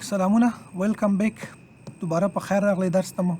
سلامونه، ویلکم بیک، دوباره په خیر راغلی درس ته مو.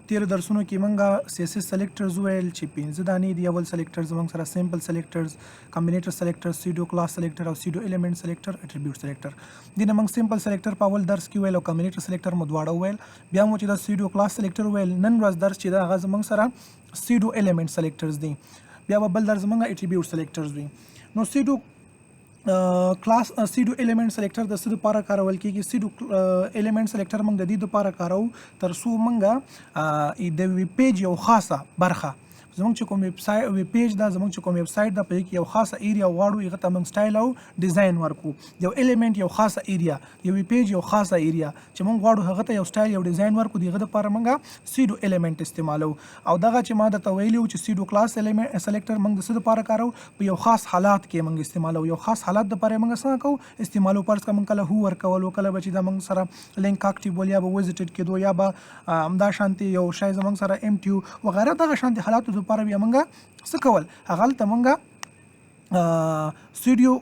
تیر درسونو کې مونږه سی اس اس سلیکټرز ویل چې 5 دانې دي. اول سلیکټرز مونږ سره سمپل سلیکټرز، کمبینیټر سلیکټر، سیډو کلاس سلیکټر او سیډو الیمنټ سلیکټر، اټریبیوټ سلیکټر. دینه مونږ سمپل سلیکټر په اول درس کې ویل او کمبینیټر سلیکټر مو دواړه ویل. بیا مو چې دا سیډو کلاس سلیکټر ویل. نن ورځ درس چې دا هغه زمونږ سره سیډو الیمنټ سلیکټرز دي. بیا به بل درس زمونږ اټریبیوټ سلیکټرز وي. نو سیډو کلاس، سیډو الیمنټ سلیکټر د څه لپاره کارول کیږي؟ سیډو الیمنټ سلیکټر موږ د دې لپاره کارو تر څو موږ د ویب پیج یو خاصه برخه، زموږ چې کوم ویب سایټ، ویب پیج دا زموږ چې کوم ویب سایټ دا، په کې یو خاصه ایریا غواړو، هغه ته موږ سټایل او ډیزاین ورکو. یو الیمنټ، یو خاصه ایریا، یو ویب پیج یو خاصه ایریا چې موږ غواړو هغه ته یو سټایل، یو ډیزاین ورکو، دغه لپاره موږ سیډو الیمنټ استعمالو. او دغه چې ما درته ویلي چې سیډو کلاس الیمنټ سلیکټر موږ د څه لپاره کارو؟ په یو خاص حالات کې موږ استعمالو. یو خاص حالت لپاره موږ څنګه کوو استعمالو؟ فرض کړه موږ کله هو ورکولو، کله به چې دا موږ سره لینک اکټیو ول یا به وزټډ کېدو یا به همدا شانتي یو شی زموږ سره ام ټي وغیرہ، دغه شانتي حالاتو لپاره بیا موږ څه کول؟ هغلته موږ سټوډیو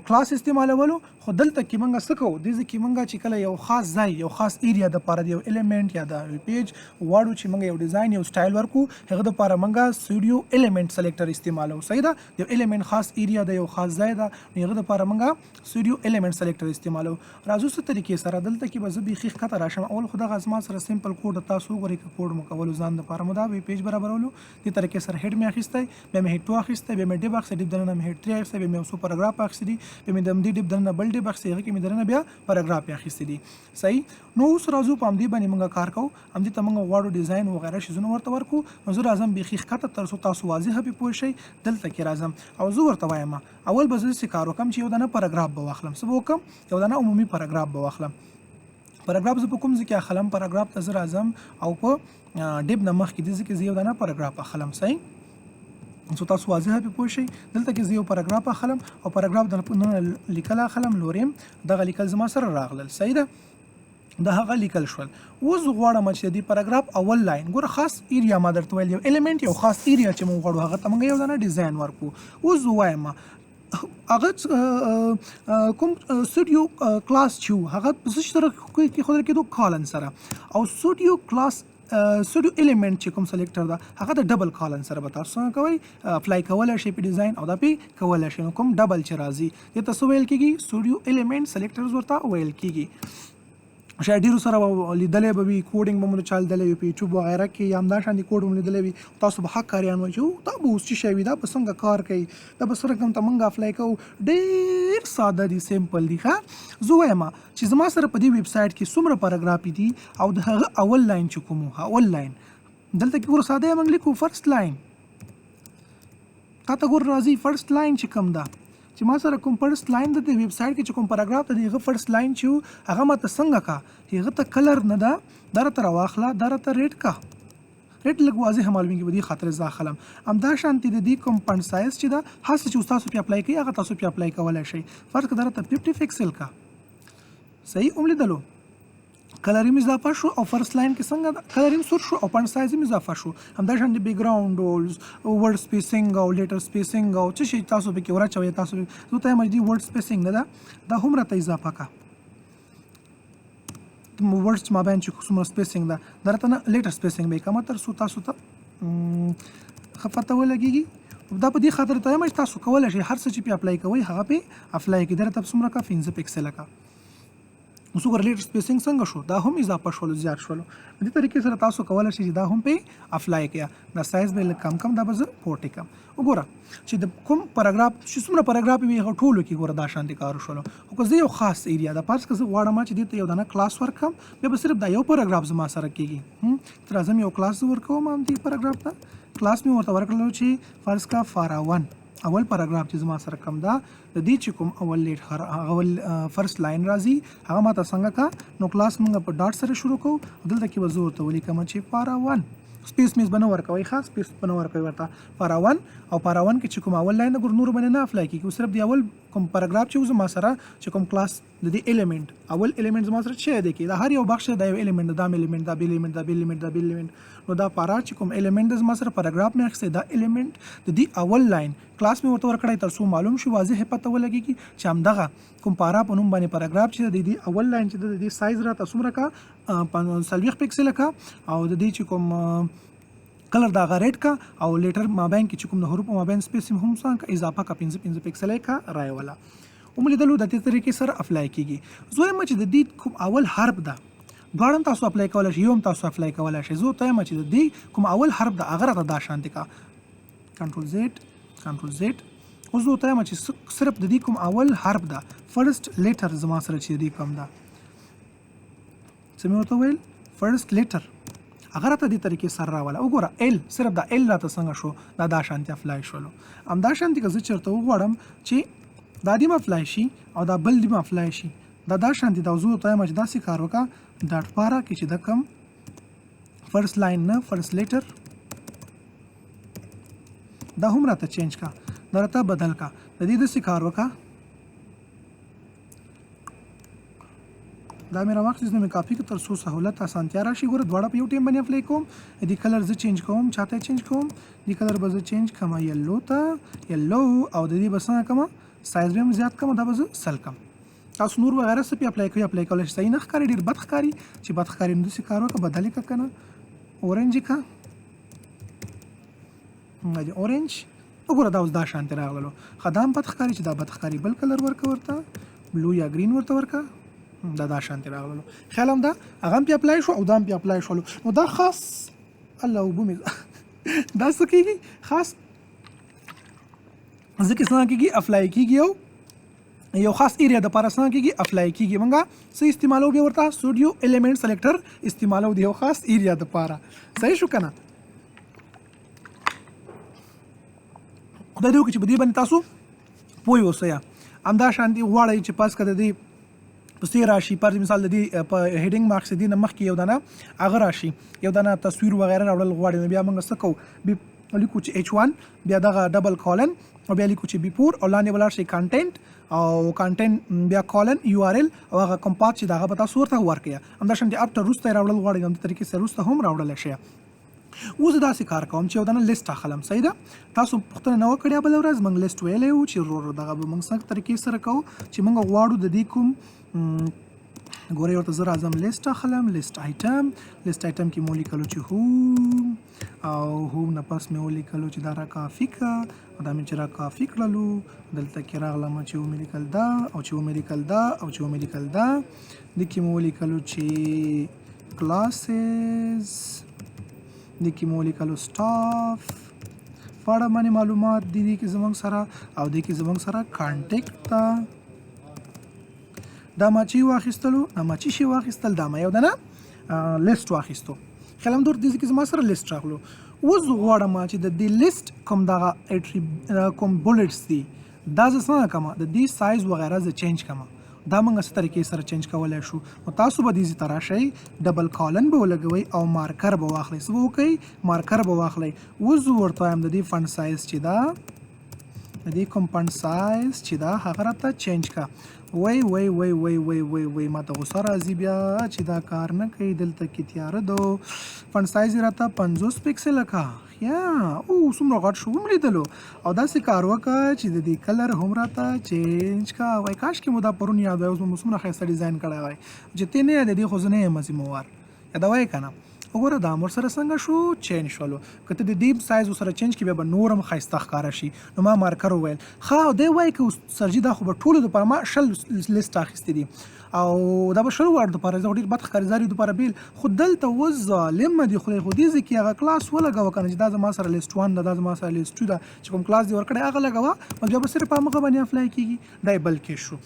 کلاس استعمالولو. خو دلته کې موږ څه کوو؟ دې ځای کې موږ چې کله یو خاص ځای، یو خاص ایریا د پاره د یو الیمنټ یا د پیج غواړو چې موږ یو ډیزاین، یو سټایل ورکو، هغه د پاره موږ سټوډیو الیمنټ سلیکټر استعمالو. صحیح ده؟ یو الیمنټ خاص ایریا د یو خاص ځای ده، هغه د پاره موږ سټوډیو الیمنټ سلیکټر استعمالو. راځو څه طریقې سره. دلته کې به زه بیخي ښکته راشم. اول خو دغه زما سره سمپل کوډ تاسو وګورئ که کوډ مو کولو ځان د پاره مو دا وی پیج برابرولو. دې طریقې سره هډ مې اخیستی، بیا مې هډ 2 اخیستی، بیا مې ډیب اخیستی، ډیب دننه مې هډ 3 اخیستی، بیا مې یو څو پاراګراف اخیستي دي، بیا مې د همدې ډیب دننه بل ډیب اخیستی، هغه کې مې دننه بیا پاراګراف اخیستي دي. صحیح؟ نو اوس راځو، په همدې باندې موږ کار کوو. همدې ته موږ غواړو ډیزاین وغیرہ شیزونه ورته ورکو. نو زه راځم بیخي ښکته تر څو تاسو واضح پرې پوه شئ. دلته کې راځم او زه ورته وایم، اول به زه داسې کار وکړم چې یو دانه پاراګراف به واخلم. څه به وکړم؟ یو دانه عمومي پاراګراف به واخلم. پاراګراف زه په کوم ځای کې اخلم؟ پاراګراف ته زه راځم او په ډیب نه مخکې دې ځای کې زه یو دانه پاراګراف اخلم. صحیح؟ څو تاسو واضح پرې پوه شئ. دلته کې زه یو پاراګراف اخلم او پاراګراف د لیکل اخلم. لوریم دغه لیکل زما سره راغلل. صحیح ده؟ د هغه لیکل شول. اوس غواړم چې د دې پاراګراف اول لاین، ګوره، خاص ایریا ما درته ویل، یو الیمنټ، یو خاص ایریا چې موږ غواړو هغه ته موږ یو دانه ډیزاین ورکو. اوس وایم هغه کوم سټوډیو کلاس چې هغه څه سره کې خدای کېدو؟ کالن سره. او سټوډیو کلاس، سټوډیو الیمنټ چې کوم سلیکټر ده، هغه د ډبل کالن سره به تاسو څنګه کوئ؟ اپلای کولای شئ په ډیزاین او دا پی کولای شئ. نو کوم ډبل چې راځي، دې ته څه ویل کېږي؟ سټوډیو الیمنټ سلیکټرز ورته ویل کېږي. شاید ډیرو سره لیدلی به وي، کوډینګ به مو چا لیدلی وي په یوټیوب وغیره کې، یا همدا شان دي کوډ مو لیدلی وي. تاسو به حق کاریان وایي چې دا به اوس څه شی وي، دا به څنګه کار کوي، دا به څه رقم ته موږ اپلای کوو؟ ډېر ساده دي، سمپل دي. ښه، زه وایم چې زما سره په دې ویب سایټ کې څومره پاراګراف دي او د هغه اول لاین چې کوم اول لاین دلته کې ګوره، ساده موږ لیکو فرست لاین. تا ته ګور راځي فرست لاین چې کوم ده، چې ما سره کوم فرست لاین ده، د ویب سایټ کې چې کوم پاراګراف ده، هغه فرست لاین چې هغه ما ته څنګه کا، هغه ته کلر نه ده، دا راته راواخله، دا راته ریډ کا. ریډ لږ واضح معلومیږي، په دې خاطر زه اخلم. همدا شانتې د دې کوم فنډ سایز چې ده، هر څه چې تاسو پې اپلای کوئ، هغه تاسو پې اپلای کولی شئ. فرض که دا راته 50 پکسل کا. صحیح؟ هم لیدلو کلر یې اضافه شو او فرست لاین کې څنګه کلر یې سور شو او فنډ سایز یې اضافه شو. همدا شان د بیکګراوند او ورډ سپیسینګ او لیټر سپیسینګ او څه شی تاسو پکې ورچوي. تاسو زه ته یم دې ورډ سپیسینګ نه ده، دا هم راته اضافه کا. ورډز مابین چې څومره سپیسینګ ده، دا راته نه لیټر سپیسینګ به کومه تر څو تاسو ته ښه پته ولګېږي. دا په دې خاطر ته یم چې تاسو کولی شئ هر څه چې پې اپلای کوئ، هغه پې اپلای کړئ. دا راته څومره کا؟ 5 پکسله کا. اوس وګوره لیټر سپیسینګ څنګه شو، دا هم اضافه شول، زیات شول. دې طریقې سره تاسو کولی شئ چې دا هم پې اپلای کړئ. دا سایز به لږ کم کم، دا به زه 40 کم. وګوره چې د کوم پاراګراف چې څومره پاراګراف وي، هغه ټولو کې ګوره دا شان دي کار شول. خو که زه یو خاص ایریا ده، فرض که زه غواړم چې دې ته یو دانه کلاس ورکړم، بیا به صرف دا یو پاراګراف زما سره کېږي. ته راځم، یو کلاس زه ورکوم همدې پاراګراف ته. کلاس مې ورته ورکړلو چې فرض که فارا 1، اول پاراګراف چې زما سره کوم ده، د دې چې کوم اول لیټ اول فرست لاین راځي، هغه ماته څنګه کا؟ نو کلاس موږ په ډاټ سره شروع کوو. دلته کې به زه ورته ولیکم چې پارا 1، سپیس میز به نه ورکوئ، ښه، سپیس به نه ورکوئ ورته. پارا 1 او پارا 1 کې چې کوم اول لاین ګور، نور باندې نه اپلای کیږي، صرف دی اول کوم کوم پاراګراف چې زما سره چې کوم کلاس د دې الیمنټ اول الیمنټ زما سره چې دی کې دا هر یو بخش دا یو الیمنټ، دا الیمنټ، دا بل الیمنټ، دا بل الیمنټ، دا بل الیمنټ. نو دا پارا چې کوم الیمنټ زما سره پاراګراف مې اخیستی، دا الیمنټ د دې اول لاین کلاس مې ورته ورکړی تر څو معلوم شي، واضح پته ولګېږي چې همدغه کوم پارا په نوم باندې پاراګراف چې د دې اول لاین چې د دې سایز راته څومره کا، 40 پیکسل کا، او د دې چې کوم کلر دا غا ریډ کا، او لیټر مابین کې چې کوم د حروفو مابین سپیس هم څنګه اضافه کا، 5 5 پیکسل کا رائے ولا وملیدلو. د دې طریقې سره اپلای کیږي. زه وایم چې د دې کوم اول حرف ده، دواړه هم تاسو اپلای کولای شئ، یو هم تاسو اپلای کولای شئ. زه ورته وایم چې د دې کوم اول حرف ده هغه راته دا شانتې کا، کنټرول زیډ، کنټرول زیډ. اوس زه ورته وایم چې صرف د دې کوم اول حرف ده، فرست لیټر زما سره چې دې کوم ده، څه مې ورته وویل، فرست لیټر هغه راته دې طریقې سره راوله. وګوره ال، صرف دا ال راته څنګه شو، دا دا شانتې اپلای شولو. همدا شانتې که زه چېرته وغواړم چې دا دې افلای شي او دا بل دې افلای شي، دا دا شانتې دا زه ورته وایم چې داسې کار وکړه، ډاټ پارا کې چې دا کوم فرست لاین نه فرست لیټر دا هم راته چینج کا، دا راته بدل کا، د دې داسې کار وکړه. دا مې راواخیست، نو مې کاپي کړ تر څو سهولت اسانتیا راشي. ګوره دواړه په یو ټیم باندې اپلای کوم. د دې کلر زه چینج کوم، چاته یې چینج کوم؟ دې کلر به زه چینج کړم یلو ته، یلو، او د دې به څنګه کړم، سایز به هم زیات کړم، دا به زه 100 کړم. تاسو نور وغیره څه پې اپلای کوئ، اپلای کولی شئ. صحیح نه ښکاري، ډېر بد ښکاري، چې بد ښکاري نو داسې کار وکړه، بدل یې کړه که نه، اورنج یې کړه، اورنج. وګوره دا اوس دا شانتې راغللو. ښه دا هم بد ښکاري، چې دا بد ښکاري بل کلر ورکړه ورته، بلو یا ګرین ورته ورکړه، دا دا شانتې راغللو. خیال هم دا هغه هم پې اپلای شو او دا هم پې اپلای شولو. نو دا خاص الله اوبه مې دا څه کېږي، خاص ځکه څنګه کېږي اپلای کېږي، او یو خاص ایریا د پاره څنګه کېږي اپلای کېږي. مونږ څه استعمالو بیا ورته، سټوډیو الیمنټ سلیکټر استعمالو د یو خاص ایریا د پاره. صحیح شو که نه؟ خدای دې وکړي چې په دې باندې تاسو پوه اوسئ. همدا شان دې غواړئ چې پس که د دې پسې راشي، فرض مثال د دې په هډینګ مارکس دې نه مخکې یو دانه هغه راشي، یو دانه تصویر وغیره راوړل غواړي، نو بیا موږ څه کوو، بیا لیکو چې ایچ 1، بیا دغه ډبل کالن، او بیا لیکو چې بی 4، او لاندې به لاړ شئ کانټینټ، او کانټینټ بیا کالن یو آر ال، او هغه کوم پات چې د هغه به تاسو ورته ورکړئ. همدا شان د اپټر وروسته یې راوړل غواړئ، نو همدې طریقې سره وروسته هم راوړلی شئ. اوس زه داسې کار کوم چې یو دانه لیست اخلم. صحیح ده، تاسو پوښتنه نه وه کړې بله ورځ، موږ لیست ویلی وو چې ورور دغه به موږ څنګه طریقې سره کوو چې موږ غواړو د دې کوم، ګورئ ورته زه راځم لیست اخلم، لیست آیټم، لیست آیټم کې مو ولیکلو چې هوم، او هوم نه پس مې ولیکلو چې دا را کافي کړه، او دا مې چې را کافي کړلو، دلته کې راغلم چې ومې لیکل دا، او چې ومې لیکل دا، او چې ومې لیکل دا، دې کې مې ولیکلو چې کلاسز، دې کې مې ولیکلو سټاف په اړه باندې معلومات دي دې کې زموږ سره، او دې کې زموږ سره کانټیکټ ده. دا ما چې واخیستلو، دا ما چې شی واخیستل، دا ما یو دانه لیست واخیستو. خیال هم دور دې کې زما سره لیست راغلو. اوس زه غواړم چې د دې لیست کوم دغه کوم بولټس دي، دا زه څنګه کړم، د دې سایز وغیره زه چینج کړم. دا موږ څه طریقې سره چینج کولی شو؟ نو تاسو به دې ځای ته راشئ، ډبل کالن به ولګوئ او مارکر به واخلئ. څه به وکړئ؟ مارکر به واخلئ. اوس زه ورته وایم د دې فنډ سایز چې ده، د دې کوم فنډ سایز چې ده هغه راته چینج کړه. وای وای وای وای وای وای وای، ما ته غوسه راځي بیا چې دا کار نه کوي. دلته کې تیاره ده، فنډ سایز یې راته 50 پیکسله کړه. یا او څومره غټ شو، ومې لیدلو. او داسې کار وکړه چې د دې کلر هم راته چینج کړه. وای کاش کې مو دا پرون یاد وای، اوس مو څومره ښایسته ډیزاین کړی وای. چې ته نه یادې، خو زه نه یم ذمهوار، یادوی که نه؟ وګوره دا مور سره څنګه شو، چینج شولو. که ته د دې سایز ورسره چینج کړې، بیا به نور هم ښایسته ښکاره شي. نو ما مارکر وویل ښه، او دی وایي که اوس سرجي دا خو به ټولو دپاره ما 20 لیست اخیستي دي، او دا به 20 واړو دپاره، زه خو ډېر بد ښکاري، زاري دپاره بېل. خو دلته اوس ظالم دی خدای، خو دې ځای کې هغه کلاس ولګوه که نه، چې دا زما سره لیست 1 ده، دا زما سره لیست 2 ده، چې کوم کلاس دې ورکړی هغه لګوه، بس بیا به صرف همغه باندې اپلای کېږي. دا یې بل کیس شو.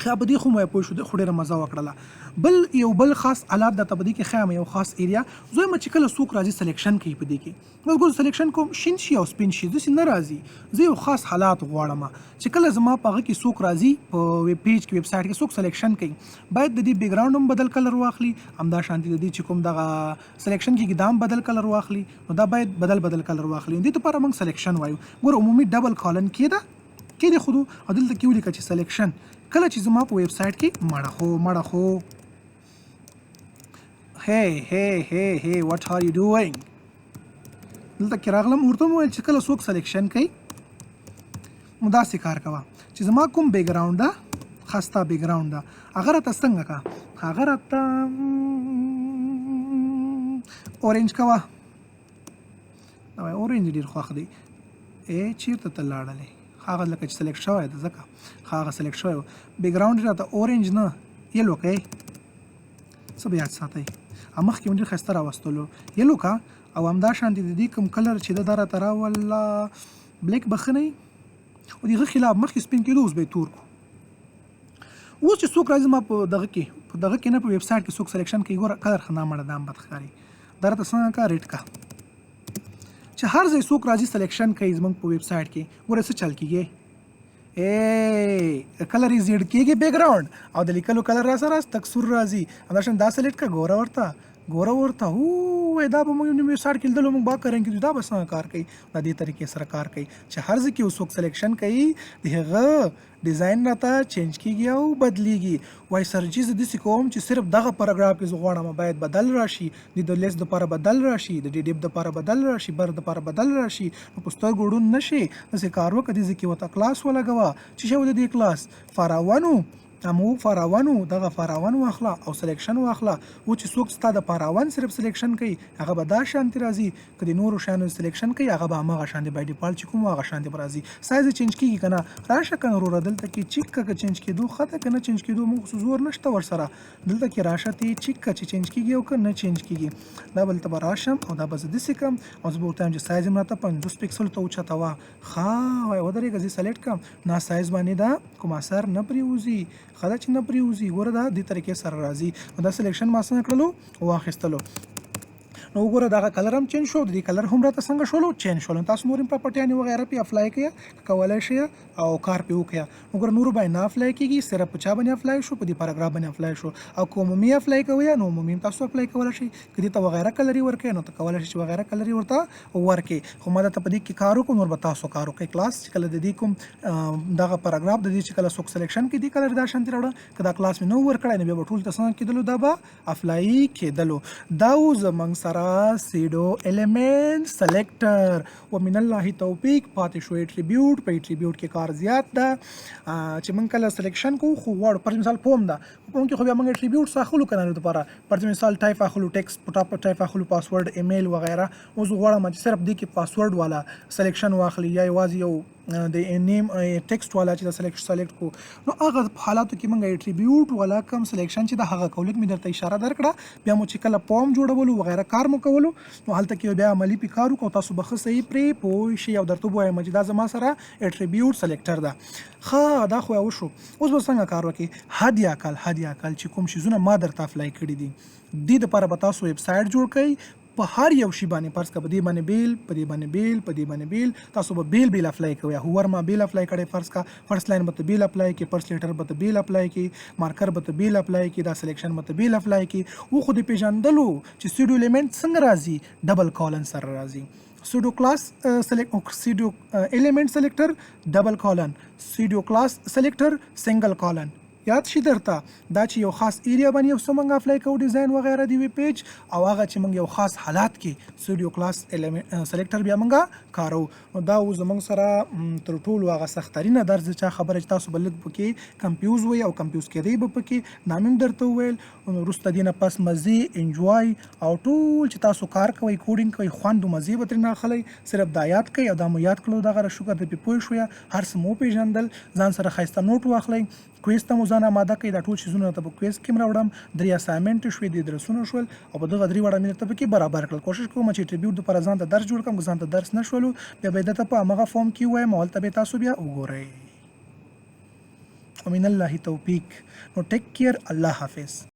ښه، په دې خو مو پوه شو، خو ډېره مزه وکړله. بل یو بل خاص حالات درته په دې کې ښایم، یو خاص ایریا. زه وایم چې کله څوک راځي سلیکشن کوي په دې کې، بس ګوره سلیکشن کوم شین شي او سپین شي، داسې نه راځي. زه یو خاص حالات غواړم چې کله زما په هغه کې څوک راځي، په ویب پیج کې، ویب سایټ کې څوک سلیکشن کوي، باید د دې بیکګراوند هم بدل کلر واخلي، همدا شانتې د دې چې کوم دغه سلیکشن کېږي دا هم بدل کلر واخلي. نو دا باید بدل بدل کلر واخلي. دې لپاره موږ سلیکشن وایو. ګوره عمومي ډبل کالن کې ده، کې دې خودو او دلته کې ولیکه چې سلیکشن کله چې زما په ویب سایټ کې مړه خو مړه خو هی هی هی هی وات ار یو ډوینګ. دلته کې راغلم، ورته مې وویل چې کله څوک سلیکشن کوي نو داسې کار کوه چې زما کوم بیکګراوند ده، خسته بیکګراوند ده، هغه راته څنګه کا، هغه راته اورنج کوه. دا وایي اورنج ډېر خوښ دی. ای چېرته ته لاړلې؟ هغه لکه چې سلیکټ شوی ده، ځکه هغه سلیکټ شوی و. بیکګراوند راته اورنج نه یلو کوي، څه به یاد ساتئ، مخکې مې ډېر ښایسته راوستلو یلو کا. او همدا شان د دې کوم کلر چې ده دا راته راوله بلیک به ښه نه وي، او د هغه خلاف مخکې سپین کېدو، اوس به یې تور کړو. اوس چې څوک راځي ما په دغه کې، په دغه کې نه، په ویب سایټ کې څوک سلیکشن کوي، ګوره کلر ښه نه مړه دا هم بد ښکاري، دا راته څنګه کا ریډ کا. چې هر ځای څوک راځي سلیکشن کوي زموږ په ویب سایټ کې، ګوره څه چل کېږي، ای کلر یې زیړ کېږي بیکګراوند، او د لیکلو کلر را سره تک سور راځي. همداشان دا سلیکټ کړه، ګوره ورته، ګوره ورته، هو وای دا به موږ ویب سایټ کې لیدلو، موږ با کرنګ کې دا به څنګه کار کوي. دا دې طریقې سره کار کوي چې هر ځای کې یو څوک سلیکشن کوي د هغه ډیزاین راته چینج کیږي او بدلیږي. وای سرجي زه داسې کوم چې صرف دغه پاراګراف کې زه غواړم باید بدل راشي، د د لیست دپاره بدل راشي، د ډي ډیپ دپاره بدل راشي، بر دپاره بدل راشي، نو په سترګو ړوند نه شي. داسې کار وکړه، دې ځای کې ورته کلاس ولګوه. چې شی و د دې کلاس فراونو، امو فراونو، دغه فراون واخله او سلیکشن واخله. و چې څوک ستا د فراون صرف سلیکشن کوي هغه به دا شانتې راځي، که د نورو شیانو سلیکشن کوي هغه به هماغه شانتې بای ډیفالټ چې کوم هغه شانتې به راځي. سایز یې چینج کېږي که نه؟ راشه که نه وروره، دلته کې چیک که که چینج کېدو ښه ده، که نه چینج کېدو موږ خو زور نشته ورسره. دلته کې راشه ته یې چیک که چې چینج کېږي او که نه چینج کېږي. دا بل ته به راشم او دا به زه داسې کړم او زه به ورته وایم چې سایز یې راته 50 پکسلو ته اوچتوه. ښه وایي ودرېږه زه یې سلیکټ کړم، نه سایز باندې دا کوم اثر نه پرېوځي، ښه ده چې نه پرېوځي. ګوره دا دې طریقې سره راځي. نو دا سلیکشن ما څنګه کړلو واخیستلو. نو وګوره دغه کلر هم چینج شو، د دې کلر هم راته څنګه شولو چینج شولو. تاسو نور هم پراپرټیانې وغیره پې اپلای کړئ که کولی شئ او کار پې وکړئ. وګوره نورو باندې نه اپلای کېږي، صرف په چا باندې اپلای شو، په دې پاراګراف باندې اپلای شو. او که عمومي اپلای کوئ نو عمومي هم تاسو اپلای کولی شئ. که دې ته وغیره کلر یې ورکړئ نو ته کولی شئ چې وغیره کلر یې ورته ورکړئ. خو ما درته په دې کې کار وکړو، نور به تاسو کار وکړئ. کلاس چې کله د دې کوم دغه پاراګراف د دې چې کله څوک سلیکشن کړي دې کلر دا شانتې راوړه، که دا کلاس مې نه ورکړی نو بیا به ټول ته څنګه کېدلو، دا به افلای کېدلو. دا و زموږ سره سیډو الیمنټ سلیکټر. ومن الله توفیق. پاتې شو اټریبیوټ. په اټریبیوټ کې کار زیات ده چې موږ کله سلیکشن کوو خو غواړو پر مثال فوم ده، فوم کې خو بیا موږ اټریبیوټس اخلو که نه دپاره، پر مثال ټایپ اخلو، ټیکس په ټاپ ټایپ اخلو، پاسورډ، ایمیل وغیره. اوس غواړم چې صرف دې کې پاسورډ والا سلیکشن واخلي یا یوازې یو د نیم ټیکسټ والا چې د سلیکټ کو، نو هغه په حالاتو کې موږ اټریبیوټ والا کوم سلیکشن چې د هغه کوو. لږ مې درته اشاره درکړه، بیا مو چې کله فارم جوړولو وغیره کار مو کولو نو هلته کې بیا عملي پې کار وکړو، تاسو به ښه صحیح پرې پوه شئ. او درته ووایم چې دا زما سره اټریبیوټ سلیکټر ده. ښه دا خو وشو. اوس به څنګه کار وکړي؟ حد یا اقل، حد یا اقل چې کوم شیزونه ما درته اپلای کړي دي دې دپاره به تاسو ویب سایټ جوړ کړئ. په هر یو شي باندې فرض که په دې باندې بیل، په دې باندې بیل، په دې باندې بیل، تاسو به بیل بیل اپلای کوئ. هوور ما بیل اپلای کړی، فرض که فرست لاین به ته بیل اپلای کړې، فرست لیټر به ته بیل اپلای کړې، مارکر به ته بیل اپلای کړې، دا سلیکشن به ته بیل اپلای کړې. و خو دې پېژندلو چې سیډو الیمنټ څنګه راځي، ډبل کالن سره راځي. سیډو کلاس سلیکټ، سیډو الیمنټ سلیکټر ډبل کالن، سیډو کلاس سلیکټر سنگل کالن. یاد شي درته دا چې یو خاص ایریا باندې یو څه موږ اپلای کوو ډیزاین وغیره دی ویب پیج، او هغه چې موږ یو خاص حالات کې سټوډیو کلاس سلیکټر بیا موږ کارو. نو دا و زموږ سره تر ټولو هغه سخترینه درس چا خبره چې تاسو به لږ پکې کمپیوز وئ او کمپیوز کېدی به پکې، نام هم درته وویل. نو وروسته دې نه پس مزې انجوای او ټول چې تاسو کار کوئ، کوډینګ کوئ، خوند او مزې به ترې نه اخلئ. صرف دا یاد کړئ او دا مو یاد کړلو، دغه شکر دی پرې پوه شوئ، هر څه مو وپېژندل. ځان سره ښایسته نوټ واخلئ، کویز ته مو ځان آماده کړئ. دا ټول شیزونه درته په کویز کې هم راوړم. 3 اساینمنټ شوې، 3 درسونه شول او په دغه 3 واړه مې درته پکې برابر کړل. کوشش کوم چې ټریبیوټ دپاره ځان ته درس جوړ کړم، که ځان ته درس نه شولو بیا به یې درته په هماغه فارم کې ووایم او هلته به یې تاسو بیا وګورئ. ومن الله توفیق. نو ټیک کیر، الله حافظ.